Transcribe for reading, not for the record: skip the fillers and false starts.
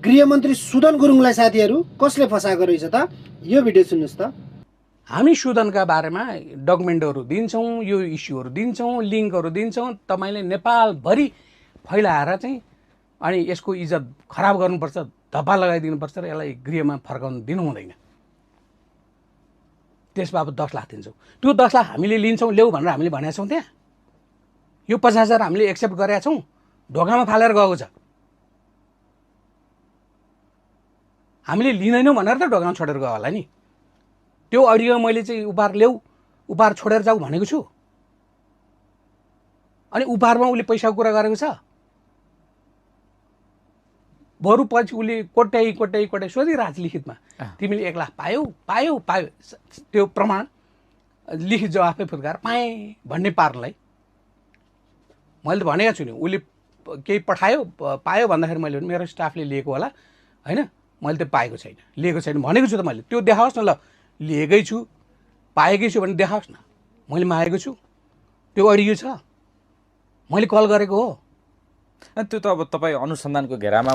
गृहमन्त्री सुदन गुरुङलाई साथीहरू कसले फसाएको रहेछ त? यो भिडियो सुन्नुहोस् त। हामी सुदनका बारेमा डकुमेन्टहरू दिन्छौँ, यो इस्युहरू दिन्छौँ, लिङ्कहरू दिन्छौँ। तपाईँले नेपालभरि फैलाएर चाहिँ अनि यसको इज्जत खराब गर्नुपर्छ, धप्पा लगाइदिनुपर्छ र यसलाई गृहमा फर्काउन दिनु हुँदैन। त्यस बाबत 10 लाख दिन्छौँ। त्यो 10 लाख हामीले लिन्छौँ, ल्याऊ भनेर हामीले भनेका छौँ। त्यहाँ यो 50,000 हामीले एक्सेप्ट गरेका छौँ, ढोकामा फालेर गएको छ। हामीले लिँदैनौँ भनेर त ढोकामा छोडेर गयो होला नि। त्यो अडियो मैले चाहिँ उपहार ल्याऊ, उपहार छोडेर जाऊ भनेको छु। अनि उपहारमा उसले पैसाको कुरा गरेको छ। बरु पछि उसले कोट्याइ सोधिरहेको छ लिखितमा, तिमीले 1 लाख पायौ। त्यो प्रमाण लिखित जवाफै फुत्काएर पाएँ भन्ने पार्नलाई मैले त भनेको छु नि। उसले केही पायो भन्दाखेरि मैले मेरो स्टाफले लिएको होला, होइन? मैले त पाएको छैन, लिएको छैन भनेको छु त मैले। त्यो देखाओस् न, ल लिएकै छु, पाएकै छु भने देखाओस् न। मैले मागेको छु, त्यो अडियो छ, मैले कल गरेको हो। त्यो त अब तपाईँ अनुसन्धानको घेरामा